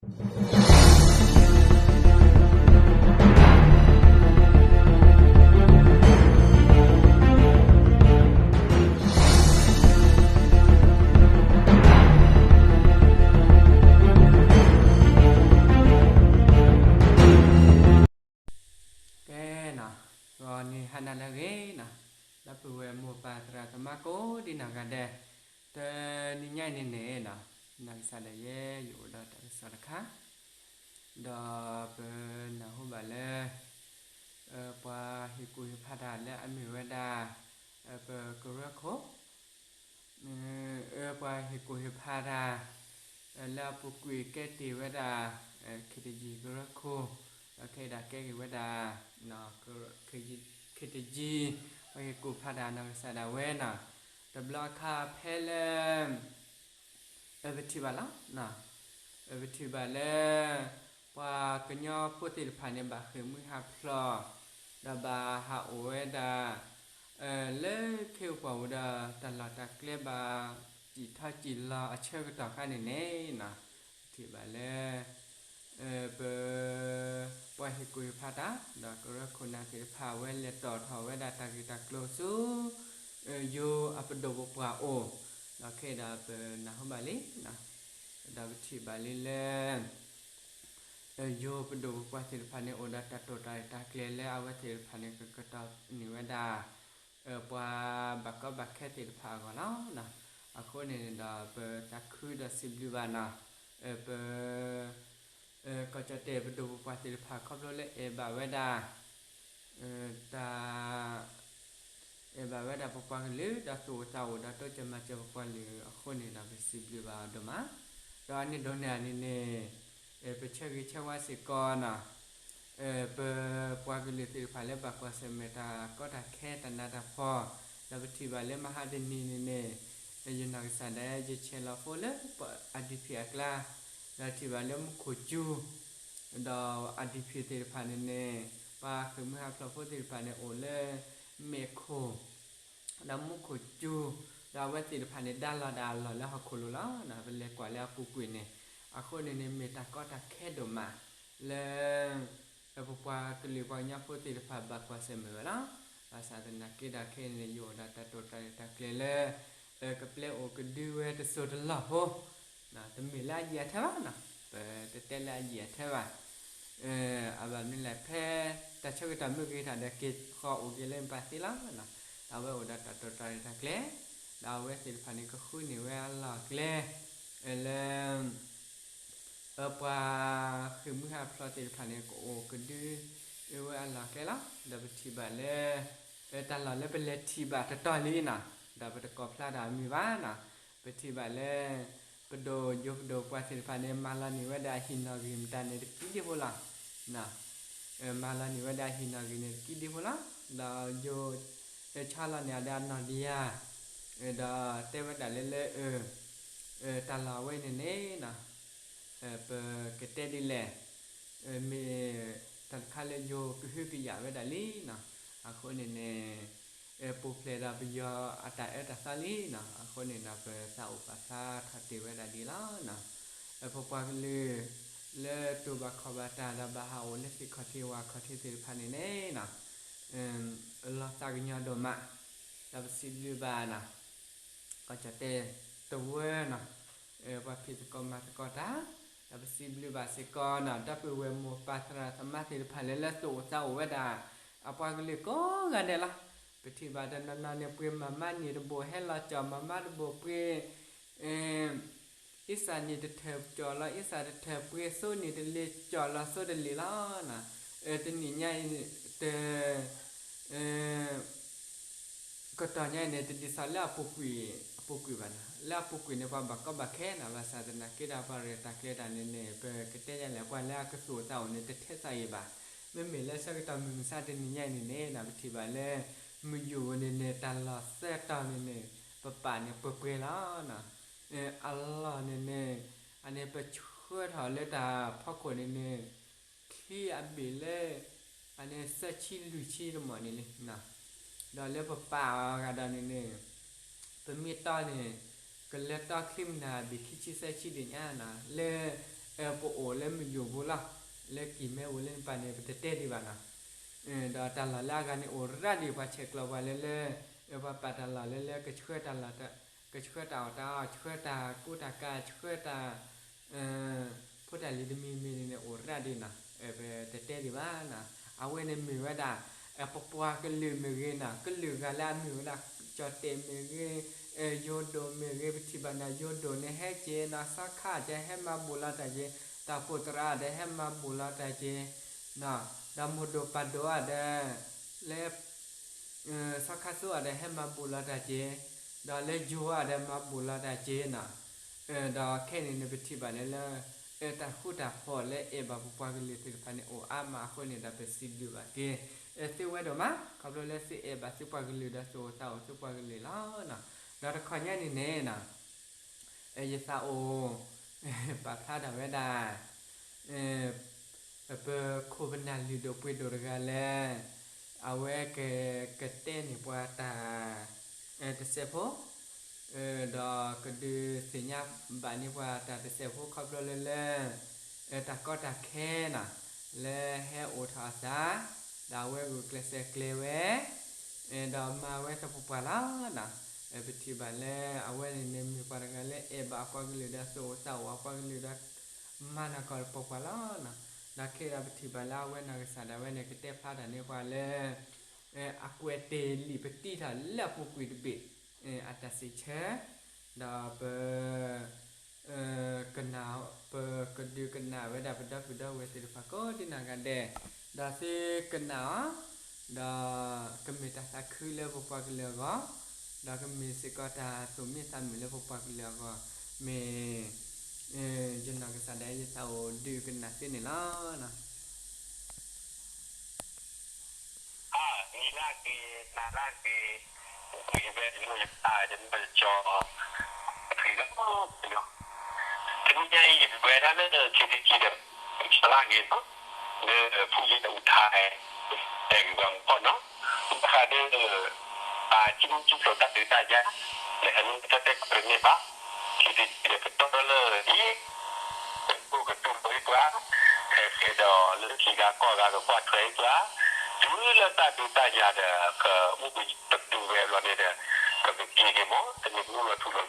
ကဲနီၤ, ဂီၤနံၤဟါနၤလၢအဂ့ၤနီၤ, ဒီပုၢ်ဝဲၢ်မိၢ်ပၢ်သရၣ်သမါကိးဒံနီၢ်ဂၤဒဲး, တနံၤညါအံၤန့ၣ်နီၤ, နီၢ်ကစၢ်ဒၣ်ယဲ ယအိၣ်ဒီးတၢ်ကစီၣ်တခါ, ဒီးပနၢ်ဟူဘၣ်လၢ ပှၤဟ့ၣ်ကူၣ်ဟ့ၣ်ဖးတၢ်လၢအမ့ၢ်ဝဲဒၣ် ပကရၢခိၣ် ပှၤဟ့ၣ်ကူၣ်ဟ့ၣ်ဖးတၢ် လၢအပူၤကွံာ်ကဲတ့ၢ်ဝဲဒၣ် ခ့တယံၤကရၢခိၣ်, ဒီးခဲအံၤဒၣ်ကဲက့ၤဝဲဒၣ် ခ့တယံၤ ပှၤဟ့ၣ်ကူၣ်ဖးတၢ်နီၢ်ကစၢ်ဒၣ်ဝဲနီၤ, တဘျီအခါဖဲလၢ ပထံၣ်ဘၣ်လီၤ, ပထံၣ်ဘၣ်လၢ ပှၤကညီဖိသ့ၣ်တဖၣ်န့ၣ် ဘၣ်ဃ့ၢ်မှံဟးဖျိး ဒီးဘၣ်ဟးအိၣ်ဝဲဒၣ် လၢခ့ပှၤအိၣ်ဒီးတၢ်လီၢ်တၢ်ကျဲဘၣ်စံၣ်ထီၣ်စံၣ်လီၤအဆၢကတီၢ်အခါန့ၣ်န့ၣ်နီၤ, ပထံၣ်ဘၣ်လၢ ပ ပှၤဟ့ၣ်ကူၣ်ဟ့ၣ်ဖးတၢ် ဒီးကရၢခိၣ်နၢ်သ့ၣ်တဖၣ် အဝဲလဲၤတီၣ်ထီၣ်ဝဲဒၣ်တၢ်ဂ့ၢ်တၢ်ကျိၤဆူ ယိၤအပဒိၣ်ပပှၢ်အိၣ်, ဒီးခဲအံၤဒီးပနၢ်ဟူဘၣ်လံ, ဒီးပထံၣ်ဘၣ်လံလၢ ယိၤပဒိၣ်ပပှၢ်သ့ၣ်တဖၣ်န့ၣ် အိၣ်ဒီးတၢ်တိာ်တၢ်ရဲၣ်တၢ်ကျဲၤလၢအဝဲသ့ၣ်တဖၣ်န့ၣ် ကကတီၢ်န့ၢ်ဝဲဒၣ် ပှၤဘၣ်ကီဘၣ်ခဲသ့ၣ်တဖၣ်အဂီၢ်လီၤ. အဃိန့ၣ်ဒီး ပသးခုဒီးစံးဘျုးဘၣ်နီၤ, ပ ကီၢ်ကၠီၣ်တဲၣ်ပဒိၣ်ပပှၢ်သ့ၣ်တဖၣ် ခီဖျိလၢအဲၣ်ဘၣ်ဝဲဒၣ် တၢ် အဲၣ်ဘၣ်ဝဲဒၣ်ပပှၤကလုာ် ဒီးသူၣ်အိၣ်သးအိၣ်ဒီးတိစၢၤမၤစၢၤပပှၤကလုာ်အဃိန့ၣ်ဒီး ပစံးဘျုးဘၣ်အီၤဒိၣ်မး, ဒီးအန့ၣ်ဒိးန့ၢ်အန့ၣ်န့ၣ် ပဆၢဂ့ၤဆၢဝါစ့ၢ်ကီးနီၤ, ပပှၤကလုာ်သ့ၣ်တဖၣ်လၢဘၣ်ကွၢ်ဆၢၣ်မဲာ်တၢ်ကီတၢ်ခဲတၢ်နးတၢ်ဖှီၣ်, ဒီးပထံၣ်ဘၣ်လၢမဟါတနံၤန့ၣ်န့ၣ် ယနီၢ်ကစၢ်ဒၣ်ယဆဲးလီၤဖိလၢ အဒံၣ်ဖံးအကျါ, ဒီးထံၣ်ဘၣ်လၢမူခိၣ်စူၤ ဒီးအဒံၣ်ဖံးသ့ၣ်တဖၣ်န့ၣ်န့ၣ် ပှၤဃ့ၢ်မှံဟးဖျိးဖိသ့ၣ်တဖၣ်န့ၣ် အိၣ်လၢမဲာ်ခိၣ် ဒီးမူခိၣ်စူၤ, ဒီးအဝဲသ့ၣ်တဖၣ်န့ၣ် ဒါလီၤဒၣ်အလီၢ်လၢဟီၣ်ခိၣ်လိၤလီၤ. ပလဲၤကွၢ်လၢအပူၤကွံာ်န့ၣ် အဃိန့ၣ်န့ၣ် မ့ၢ်တၢ်ကီတၢ်ခဲဒိၣ်မးလၢ ပပှၤကလုာ်ပှၤကညီဖိသ့ၣ်တဖၣ်ဘၣ်ကွၢ်ဆၢၣ်မဲာ်ဝဲလီၤ. ဘၣ်ဆၣ်သနာ်က့ဒီးခဲအံၤန့ၣ် ယအိၣ်ဒီးတၢ်တိာ်တၢ်ရဲၣ်တၢ်ကျဲၤလၢ ကပျဲအိၣ်ကဒုဝဲတစိၢ်တလီၢ်ဖိ, တမ့ၢ်လၢအယံာ်အထၢဘၣ်နီၤ, ပတတဲလၢအယံာ်အထၢဘၣ်. အဘၣ်မနုၤလဲၣ် ဖဲတၢ်ဆၢကတီၢ်မုၢ်ဂ့ၤတၢ်ဒီးက့ၤဃီၤအိၣ်က့ၤလၢပၢ်သ့လီၤ. ဒီးအဝဲအိၣ်ဒီးတၢ်တိာ်တၢ်ရဲၣ်တၢ်ကျဲၤ, ဒီးအဝဲသ့ၣ်တဖၣ်န့ၣ် ကဃုန့ၢ်ဝဲအလီၢ်အကျဲ လၢ ပှၤဃ့ၢ်မှံဟးဖျိးသ့ၣ်တဖၣ်န့ၣ် ကအိၣ်ကဒုဝဲအလီၢ်အကျဲလီၤ. ဒီးပထံၣ်ဘၣ်လၢ တၢ်လီၢ်လၢပလဲၤထံၣ်ဘၣ်တတီၤလံနီၤ, ဒီးပတကိးဖျါတၢ်အမံၤဘၣ်နီၤ, ပထံၣ်ဘၣ်လၢ ပဒိၣ်ယိၤပဒိၣ်ပှၤသ့ၣ်တဖၣ်န့ၣ် မၤလီၤန့ၢ်ဝဲဒၣ်ဟံၣ်နီၣ်ဂံၢ်မတၤန့ၣ်တကံဒံဖိလီၤ. မၤလီၤန့ၢ်ဝဲဒၣ်ဟံၣ်နီၣ်ဂံၢ်န့ၣ်တကံဒံဖိလီၤ. ဒီးယိၤ ဆီလီၤန့ၢ်အီၤဒီးအနီၣ်တယၢ်, ဒီးတဲဝဲဒၣ်လၢလၢ တၢ်လီၢ်ဝဲန့ၣ်န့ၣ် ပကတဲဒ်လဲၣ်, မ့ၢ်တၢ်တခါလၢယိၤကဟုကယာ်ဝဲဒၣ်လံနီၤ. အဃိန့ၣ်န့ၣ် ပူၤဖျဲးဒီးပယီၤအတၢ်အၢတၢ်သီလံနီၤ. အဃိန့ၣ်ဒီး ပသးအိၣ်ပာ်ဖျါထီၣ်တ့ၢ်ဝဲဒၣ်ဒ်လီၤနီၤ. ပပှၤကလုာ် လၢတူၢ်ဘၣ်ခီၣ်ဘၣ်တၢ်ဒီးဘၣ်ဟးအိၣ်လၢသ့ၣ်ခီၣ်ထံးဝၣ်ခီၣ်ထံးသ့ၣ်တဖၣ်န့ၣ်န့ၣ်နီၤ လီၤသးကညီၤဒိၣ်မး, ဒီးပစံးဘျုးဘၣ်နီၤ ကီၢ်ကၠီၣ်တဲၣ်တဝၢနီၤ, ပှၤဖံးသကိးမၤသကိးတၢ်, ဒီးပစံးဘျုးဘၣ်စ့ၢ်ကီးနီၤ ဒီပုၢ်ဝဲၢ်မိၢ်ပၢ်သရၣ်သမါသ့ၣ်တဖၣ်လၢ လၢသူၣ်အိၣ်သးအိၣ်ဝဲဒၣ် အပှၤကလုာ်ကိးဂၤဒဲးလီၤ. ပထံၣ်ဘၣ်တနီၤနီၤန့ၣ် ပှ့ၤမၤမါနံၣ်တဘိၣ် ဟဲလီၤကၠီၣ်မၤမါတဘိၣ် ပှ့ၤ အ့စၢ်နံၣ်တထၢၣ်ကၠီၣ်လီၤအ့စၢ်တထၢၣ် ပှ့ၤစိနံၣ်တလ့ၣ်ကၠီၣ်လီၤစိတလ့ၣ်လီၤ. တနံၣ်ညါအံၤ တ ကတီၢ်ညါအံၤန့ၣ် တဒ်သိးလၢအပူၤကွံာ် အပူၤကွံာ်ဘၣ်နီၤ. လၢအပူၤကွံာ်န့ၣ် ပှၤဘၣ်ကီဘၣ်ခဲနီၤ ဘၣ်ဆၣ်သနာ်က့ဒီး ပှၤရဲၣ်တၢ်ကျဲၤတၢ်န့ၣ်န့ၣ် ပကတဲယလဲၣ် ပှၤလၢအကသူၣ်အိၣ်သးအိၣ်န့ၣ် တထဲသိးအံၤဘၣ်. မ့မ့ၢ်လၢဆၢကတီၢ်မုၢ်မဆါတနံၤညါအံၤန့ၣ်န့ၣ် ပထံၣ်ဘၣ်လၢ မုၢ်ယူာ်န့ၣ်န့ၣ် တၢ်လီၢ်သၢတီၤန့ၣ်န့ၣ် ပပာ်န့ၣ်ပှဲၤပှဲၤလီၤ. အလီၢ်န့ၣ်န့ၣ် အန့ၣ်ပဆှၢထီၣ်လၢတၢ်ဖီခိၣ်န့ၣ်န့ၣ် ချံအဘ့ၣ်လၢ အန့ၣ်သၢဆံလွံၢ်ဆံတမံၤန့ၣ်လံ. ဒီးလၢပပာ်အီၤဂၤဒီးန့ၣ်န့ၣ် ပမ့ၢ်တီန့ၣ် ကလၢတီချံမနၤဘ့ၣ်ခံဆံသၢဆံဒံးညါနီၤ လၢ ပအိၣ်လၢမုၢ်ယိာ်ဖိလီၤ, လၢကံၢ်မဲဝိၤလၢနပၤန့ၣ် ပတတဲဒံးဘၣ်နီၤ. ဒီးတၢ်လီၢ်လၢအဂၤန့ၣ်အိၣ်ရၣ်ဒံး ပှၤဆဲးကျိးပှၤလၢလၢ, ပှၤပာ်တၢ်လီၢ်လၢလၢ ကဆှၢတၢ်လီၢ်, ကဆှၢတၢ်အီၣ်တၢ်အီ, ဆှၢတၢ်ကူတၢ်ကၤ, ဆှၢတၢ် ဖိတၢ်လံၤတမံၤမံၤန့ၣ်န့ၣ် အိၣ်ရၣ်ဒံးနီၤ, ပတတဲဒံးဘၣ်နီၤ. အဝဲန့ၣ်မ့ၢ်ဝဲဒၣ် ပပှၤကလုာ်မ့ၢ်ဂ့ၤနီၤ, ကလုာ်ဂၤလၢအမ့ၢ်ဝဲဒၣ် ကၠီၣ်တဲၣ်မ့ၢ်ဂ့ၤ, ယိၤဒိၣ်မ့ၢ်ဂ့ၤ, ပထံၣ်ဘၣ်နီၤ, ယိၤဒိၣ်န့ၣ်ဟဲက့ၤနီၤ, စီၤခါဒီးဟဲမၤဘူၣ်လီၤတၢ်က့ၤ, တၢ်အိၣ်ဖှိၣ်သရၣ်ဒီးဟဲမၤဘူၣ်လီၤတၢ်က့ၤ, ဒီးမိၢ်ဒိၣ်ပၢ်ဒိၣ်ဒီး လၢ စီၤခါစိဒီးဟဲမၤဘူၣ်လီၤတၢ်က့ၤ, ဒီးလၢယိၤဒီးမၤဘူၣ်လီၤတၢ်က့ၤနီၤ. ဒီးခဲအံၤန့ၣ် ပထံၣ်ဘၣ်လၢလၢ တၢ်ဃူတၢ်ဖိးလၢအဲၣ်ဘၣ်ပပှၤကလုာ်သ့ၣ်တဖၣ်န့ၣ် အိၣ်အါမးအဃိန့ၣ်ဒီး ပစံးဘျုးဘၣ်က့ၤ သုဝဲဒိၣ်မး ခီဖျိလၢသုအဲၣ်ဘၣ်သုပှၤကလုာ်ဒီးသုအိၣ်သးအိၣ်သုပှၤကလုာ်လီၤ. ဒီးတခီညါန့ၣ်န့ၣ် ယသးအိၣ် ပာ်ဖျါထီၣ်ဝဲဒၣ် ပခိၣ်ပနၢ်လုၢ်ဒိၣ်ပှ့ၤဒိၣ်တဂၤလၢ အဝဲက ကတဲန့ၢ်ပှၤတၢ် တစဲးဖိ ဒီးကဒုးသ့ၣ်ညါဘၣ်န့ၢ်ပှၤတၢ်တစဲးဖိ ခီဖျိလၢလၢ တၢ်ကီတၢ်ခဲနီၤ လၢဟဲအိၣ်ထီၣ်အသး ဒီးအဝဲဂုာ်ကျဲးစၢးကျဲၤဝဲ ဒီးမၤဝဲသပှၢ်ပှၢ်လီၤနီၤ. ပထံၣ်ဘၣ်လၢအဝဲန့ၣ်န့ၣ် မ့ၢ်ပှၤတဂၤလၢအဲၣ်ဘၣ်အပှၤကလုာ်ဒီး သုအိၣ်သးအိၣ်အပှၤကလုာ်ဒီး မၤနၢၤကီၢ်သပှၢ်ပှၢ်လီၤနီၤ. ဒီးခဲအံၤဒီးပထံၣ်ဘၣ်လၢအဝဲနီၢ်ကစၢ်ဒၣ်ဝဲန့ၣ် ကတဲဖျါတၢ်န့ၢ်ပှၤလၢ အကွဲးတ့ၢ်လံာ်ပတံထီၣ်လၢအပူၤကွံာ်တဘ့ၣ် အတၢ်စံးဆၢ ဒီးပ ကနၣ် ပကဒုးကနၣ်ဝဲဒၣ်ပဒီပုၢ်ဒီဝဲၢ်သ့ၣ်တဖၣ်ကိးဒံနီၢ်ဂၤဒဲး ဒီးသုကနၣ်အီၤ ဒီးကမ့ၢ်တၢ်သးခုလၢပပှၤကလုာ်အဂီၢ် ဒီးကမ့ၢ်စ့ၢ်ကီးတၢ်သူၣ်မံသးမုာ်လၢပပှၤကလုာ်အဂီၢ် မ့ၢ် ယနီၢ်ကစၢ်ဒၣ်ယသးအိၣ်ဒုးကနၣ်သုန့ၣ်လီၤ. နံၤလၢအဂ့ၤ, နၤလၢအဂ့ၤ, ယဘဲယမိၢ်ယပၢ် ယနီၢ်ယကၠီ ပှၤလီၤ. တနံၤညါအံၤ ယပှဲၤဒၣ်လၢ ခ့ဒံကံဒီး ကၠီလၢအဂ့ၤနီၤ လၢဖူယဲအူထါ အဲၣ်ဂံၢ်ဘၣ်မူဖီၣ်နီၤ ဘၣ်ဃးဒီး အစုမုၢ်စုဖျိးတၢ်ဒုးတၢ်ယၤ လၢအမ့ၢ်တၢ်တဲတၢ်တမ့ၢ်ဘၣ် ခ့ဒံကံဒီး ကတီၢ်လၢအံၤ ကတိၢ်ကတိၢ်လီၤအံၤပှၤ ဟဲဃဲဒီးလၢခံဂၤကီၢ်ဂၤကကွၢ်ထွဲအံၤပှၤ တုၤလၢတၢ်ဒုးတၢ်ယၤဒီး ကအိၣ်ကတတုၤဝဲအဘျီန့ၣ်ဒီး ကက့ၤက့ၤမး တမ့ၢ်ကအိၣ်လီၤထူလီၤယိ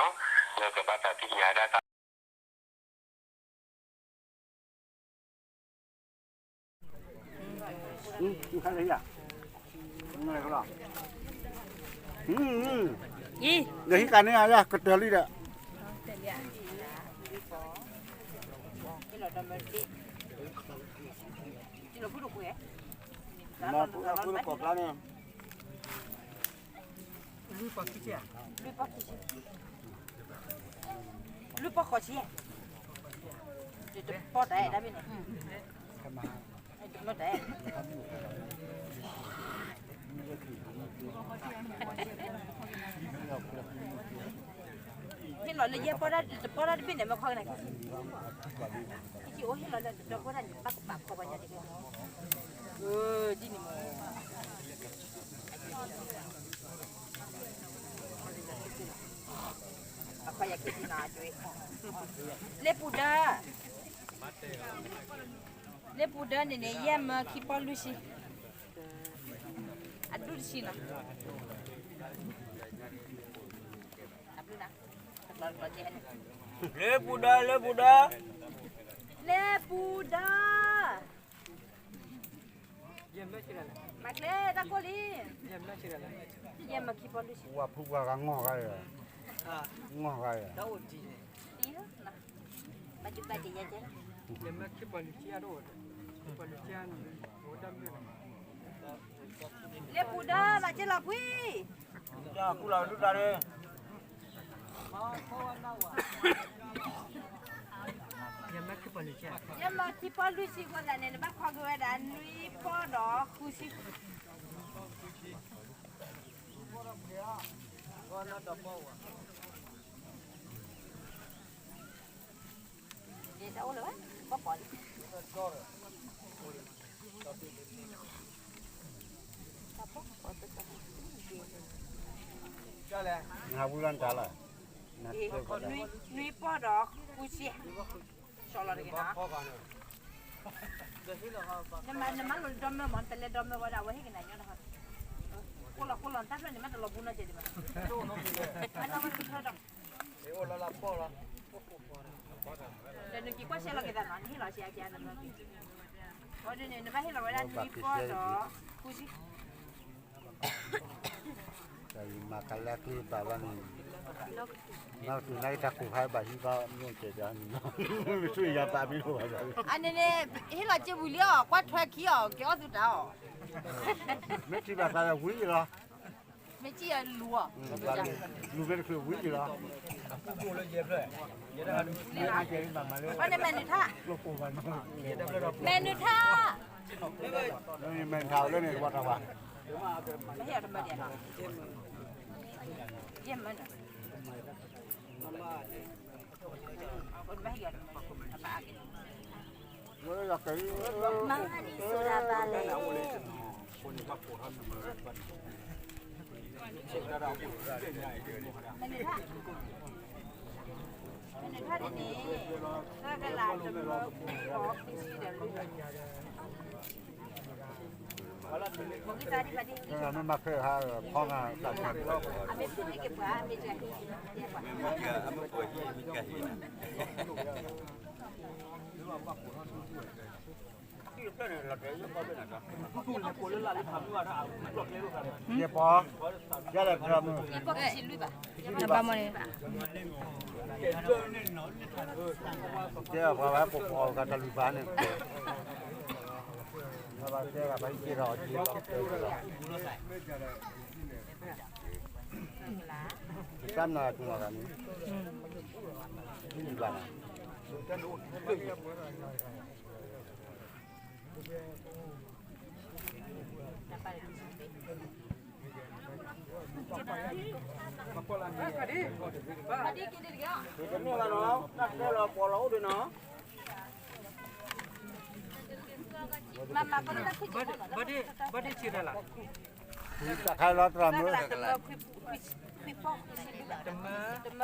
ာ်ဘၣ် ဟဲဃိးကန့ၢ်ပတၢ်ဂ့ၤလၢတုၤလၢပဒိၣ်လံ ကန့ၢ်ပဒိၣ်လဲၤလီၤလၢတၢ်လီၢ်တၢ်ကျဲလံ တနံၤညါအံၤနီၤ လၢကဘၣ်တၢ်သ့ၣ်ညါဒၣ်တၢ် အံၤ ဒီးဟံးကၤန့ၢ်အယၤကတၢၢ်လံဒီး မၤဖိဒၣ်ဖိတကိးဖျါန့ၣ် လွံၢ်ပီၢ်ခံဆံ, လွံၢ်ပီၢ်ဃိးဆံ, တပီၢ်တၢ်အဲၣ်တၢ်ဘ့ၣ်န့ၣ်, တပီၢ်တၢ်အဲၣ်, ဟ့ၣ်လီၤလၢယဲၢ်ပီၢ်တၢ်တပီၢ်တၢ်တဘ့ၣ်န့ၣ် မ့ၢ်ခီကနၣ်, ဟ့ၣ်လီၤလၢတပီၢ်တၢ်န့ၣ် ဘၣ်ကပာ်ဖီပှၤညီတက့ၢ်, ဒ်န့ၣ်မ့ၢ် လ့ပူၤဒၢ, လ့ပူၤဒၢန့ၣ်န့ၣ် ယဲၢ်မၢခံပီၢ်လွံၢ်ဆံ, အဒူၣ်တဆံနီၤ, လ့ပူၤဒၢ, လ့ပူၤဒၢ, လ့ပူၤဒၢ. မၤကျဲတၢ်ကိၢ်လံ, ယဲၢ်မၢခံပီၢ်လွံၢ်ဆံ, ဝၤဖုပှၤဂၤငီၢ်ဂၤ, ငီၢ်ဂၤ, လ့ပူၤဒၢ မၤက့ၤလီၤကွံာ်, ကူၣ်လီၤဒုၣ်ဒါန့ၣ် ယဲၢ်မၢခံပီၢ်လွံၢ်ဆံအဃိသတးန့ၣ် နဘၣ်ခွါက့ၤဝဲဒၣ်နွံပီၢ်ဒီးဃုဆံ, တၢ်အိၣ်လၢၤဘၣ်, ပီၢ်ပီၢ်လံ. တၢ်ပီၢ်ပီၢ်တၢ်ပီၢ်တၢ်ပီၢ်, တၢ်ပီၢ်ပီၢ်တၢ်ပီၢ်တၢ်ပီၢ်, နဟးဝံလီၤနတၢ်လီၤ, နွံပီၢ်ဒီးဃုဆံ, စီၤလီၤတဂ့ၤနီၤ, နမၤလိဒီမၢမၢ် နတလဲၤဒီမၢဝဲဒၣ် အဝဲဟ့ၣ်ကနၤညီတခီ, ကိးလီၤကိးလီၤ နတၢ်ဖျၢၣ်န့ၣ် မ့ၢ်တလီၤဘူးနီတစဲးဒံးဘၣ်, အဝဲကထၢဒီး ဒီးနက့ၤကွၢ်ဆဲလီၤက့ၤသးနီၤ, နဟ့ၣ်လီၤဆံးအက့ၤအတမၢက့ၤ, အဝဲန့ၣ် နဘၣ်ဟ့ၣ်လီၤဝဲဒၣ်နွံပီၢ်ဒီးဃုဆံ, တၢ်အံၤမၤကလဲကျ့ပာ်ဘၣ်န့ၣ်, နီၢ်ကတုၤနၢ်က့ၤတၢ်ကိၢ်ခါဘၣ်ဟံးဘၣ်မ့ၢ်ကဲးန့ၣ်, နဆူၣ်ယၤပာ်မ့ၢ်လိၣ်ဘၣ်, အန့ၣ်န့ၣ် ဟ့ၣ်လီၤစ့ဝံၤလံအီၤ ကွၢ်ထွဲခံအီၤ က့ၤအီၣ်သူတၢ်အီၤ, မ့ၢ်ထံၣ်ဘၣ်သးဝံၤလီၤ မ့ၢ်ကံၣ်အလူၤအီၤ, လူၤမ့ၢ်တချုးဝံၤလီၤ, အန့ၣ်မဲာ်နုာ်ထါ, မဲာ်နုာ်ထါ, မဲာ်နုာ်ထါလၢန့ၣ်တဝီတၢ်ဝါ, ယဲၢ်မၢနုာ် မ့ၢ်မၤခဲဟါခီဂၤတၢ်ဆါ, ယဲၢ်ပီၢ်, ယဲၢ်လၢတရၢမုၢ်, နဘၣ်မီၢ်န့ၣ်, ကဲပှၤဝဲကိးပီၢ်ဂၤတၢ်လုၢ်ဘၣ်န့ၣ်, ဘၣ်ကဲဂၤဘၣ်ဟံးက့ၤဒီးက့ၤလီၤ, ကစၢ်နၤကမၤဂၤန့ၣ်, လုၢ်ဘၣ်နၤ တမ့ၢ်ဘၣ်နီၤ, တၢ်ခါလီၤတရၢ်မုၢ်, တမၢခွံပီၢ်, တမၢ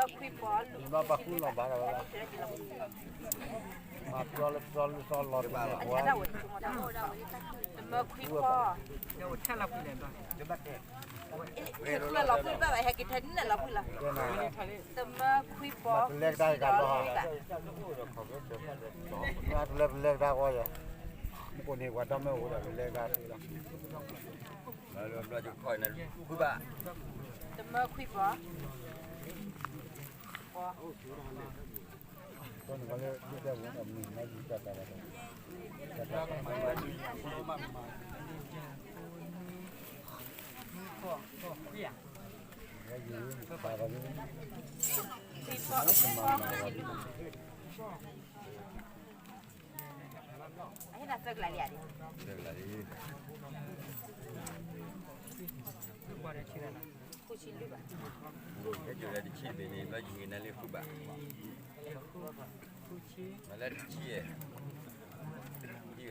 ခွံပီၢ်, ယဘၣ်ပာ်ဃုလီၤဘၣ်လီၤဝဲလီၤ, မၤပျီလၢပျီလၢစီလီၤတဘၣ်လီၤ, တမၢခွံပီၢ်, လီၤဖုလၢဘၣ်ဝဲ ဟဲက့ၤထၢနံၣ်န့ၣ်လီၤဖုလီၤ, တမၢခွံပီၢ်, တလဲၤကဒါက့ၤလီၤ, တလဲၤပလဲၤကဒါကီယဲ, မ့ၢ်ကိးန့ၢ်ပှၤဒီမၢအိၣ်ဒီးပလဲၤကဒါက့ၤလီၤ, ဘၣ်, တမၢခွံပီၢ်, ပီၢ် အဟ့ၣ်နၤသၢကလးလံဧါ, သၢကလးလံ, ဃုဆံလွံၢ်ဘၣ်, ဟဲက့ၤဝဲတဆံတဘ့ၣ်န့ၣ် ဘၣ်ယုၢ်ဂ့ၤနၤလၢဃုဘၣ်, မၤလၢတဆံ, ဟံးဝဲခံဆံတဘ့ၣ်, ဘၣ်ဟံးနၤလၢဃုဘၣ် သၢကလ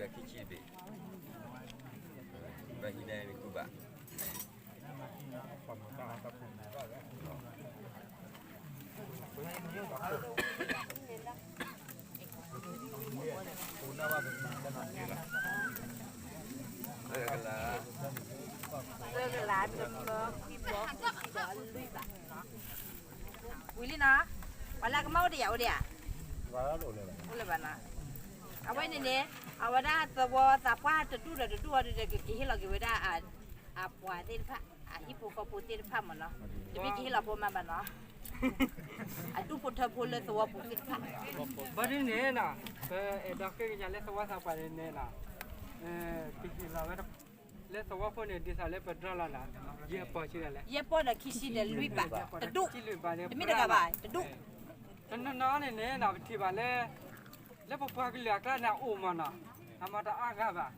း, သၢကလးတမၢခွံပီၢ်, ဝံၤလံနီၤ, ပှၤလၢအကမၣ်အိၣ်ဒံးယၤအိၣ်ဒံးဧါ, အိၣ်လၢၤဘၣ်နီၤ, အဝဲန့ၣ်န့ၣ်, အဝဲဒၣ်သဝီသးပှၢ်တဒူၣ်ဒီးတဒူၣ်အီၤဒီး ကက့ၤဟ့ၣ်လီၤက့ၤဝဲဒၣ် အပှၤသ့ၣ်တဖၣ်, အဟံၣ်ဖိဃီဖိသ့ၣ်တဖၣ်မ့ၢ်နီၤ, တမ့ၢ်က့ၤဟ့ၣ်လီၤဖိမးဘၣ်နီၤ, အဒူၣ်ဖိထၢဖိလၢသဝီပူၤသ့ၣ်တဖၣ်, ဘၣ်ဒ်န့ၣ်နီၤ, ပအဲၣ်ဒိးဃ့ကညးလၢသဝီသးပှၢ်န့ၣ်န့ၣ်နီၤ, ကဟ့ၣ်လီၤဝဲ လၢသဝီဖိန့ၣ် ဒ်သိးလၢပဒြၢလီၤနီၤ, ယဲၢ်ပီၢ်ဆံးဒၣ်လဲၣ်, ယဲၢ်ပီၢ်ဒီးခံဆံဒီးလွံၢ်ဘၣ်, တဒူၣ်, တမ့ၢ်တဂၤဘၣ်, တဒူၣ်, တနီၤနီၤန့ၣ်န့ၣ်နီၤ ပထံၣ်ဘၣ်လၢ လၢပပှၤကလုာ်အကျါန့ၣ်အအိၣ်မ့ၢ်နီၤ, အမၤတအါဂၤဘၣ်,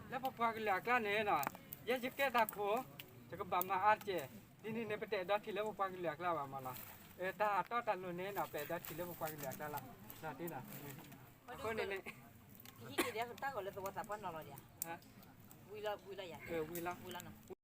လၢပပှၤကလုာ်အကျါန့ၣ်နီၤ, ယဲယကဲတၢ်ခိၣ်, ယကဘၣ်မၤအါတက့ၢ်, ဒ်န့ၣ်န့ၣ် ပတအဲၣ်ဒိးထံၣ်လၢပပှၤကလုာ်အကျါဘၣ်မ့ၢ်နီၤ, တၢ်တီတၢ်လိၤန့ၣ်နီၤ ပအဲၣ်ဒိးထံၣ်လၢပပှၤကလုာ်အကျါလီၤ, အဃိန့ၣ်န့ၣ်, ကဟံးက့ၤတၢ်ဂီၤလၢသဝီသးပှၢ်နီၤလီၤဒံးဧါ, ဝံၤလီၤ, ဝံၤလီၤ,